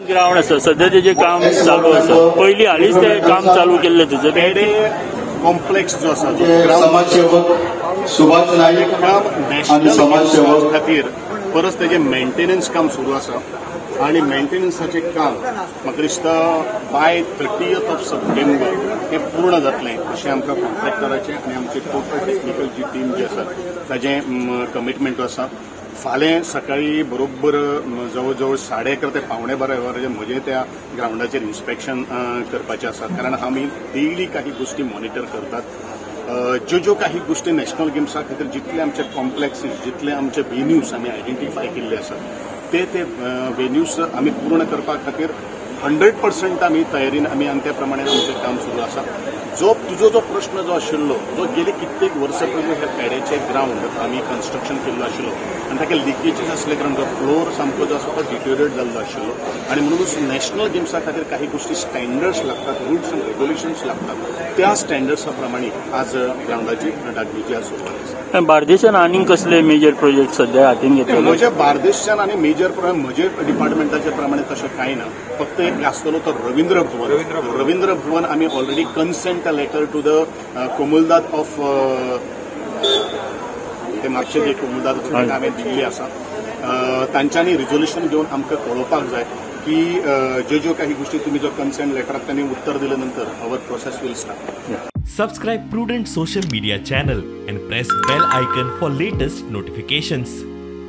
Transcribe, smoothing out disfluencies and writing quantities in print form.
Ground आसा सध्या तेजें काम चालू आसा. पयलीं हालींच तें काम चालू केल्लें तुजें पेडे कॉम्प्लेक्स जो आसा समाजसेवक सुभाष नाईक काम आणि समाजसेवक खातीर परत तेजें मेंटेनन्स काम सुरू आसा आणि मेंटेनन्साचें काम म्हाका दिसता बाय 30th of September हें पूर्ण जातलें अशें आमकां कॉन्ट्रॅक्टराचें आनी आमची टोटल टेक्निकल जी टीम जी आसा ताजें कमिटमेंट आसा. फाल्यां सकाळी बरोबर जवळ जवळ 11:30 ते 11:45 वरांचेर म्हजें त्या ग्रावंडाचेर इन्स्पेक्शन करपाचें आसा, कारण आमी डेली काही गोश्टी मॉनिटर करतात. ज्यो ज्यो काही गोश्टी नॅशनल गेम्सा खातीर जितले आमचे कॉम्प्लेक्सीस जितले आमचे वेन्यूज आमी आयडेंटिफाय केल्ले आसात ते ते वेन्यूज आमी पूर्ण करपा खातीर 100% आमी तयारीन आमी आनी त्या प्रमाणे आमचें काम सुरू आसा. जो तुजो जो प्रश्न जो आशिल्लो जो गेली कित्येक वर्सां पयलीं ह्या पेडेचें ग्रावंड आमी कन्स्ट्रक्शन केल्लो आशिल्लो आनी ताका लिकेजीस आसले कारण जो फ्लोर सामको जो आसा तो डिटेरिएट जाल्लो आशिल्लो आनी म्हणूनच नॅशनल गेम्सा खातीर काही गोश्टी स्टँडर्ड्स लागतात, रुल्स अँड रेग्युलेशन्स लागतात, त्या स्टँडर्ड्सा प्रमाणे आज ग्रावंडाची डागडुजी आज सुरवात आसा. बार्देशान आनीक कसले मेजर प्रोजेक्ट सध्या हातीन घेतले? म्हज्या बार्देशच्यान आनी मेजर म्हजे डिपार्टमेंटाचे प्रमाणे तशें कांय ना, फक्त एक आसतलो तो रवींद्र भुवन. रवींद्र भुवन आमी already consent letter to the कोमुलदाद ऑफ ते म्हापशे जे कोमुलदाद आसा ताका हांवें दिल्ली आसा. तांच्यांनी रिजोल्युशन घेवन आमकां कळोवपाक जाय की ज्यो ज्यो काही गोष्टी तुमी जो कन्सेंट लेटराक तांणी उत्तर दिले नंतर our process will start. Subscribe Prudent social media channel and press bell icon for latest notifications.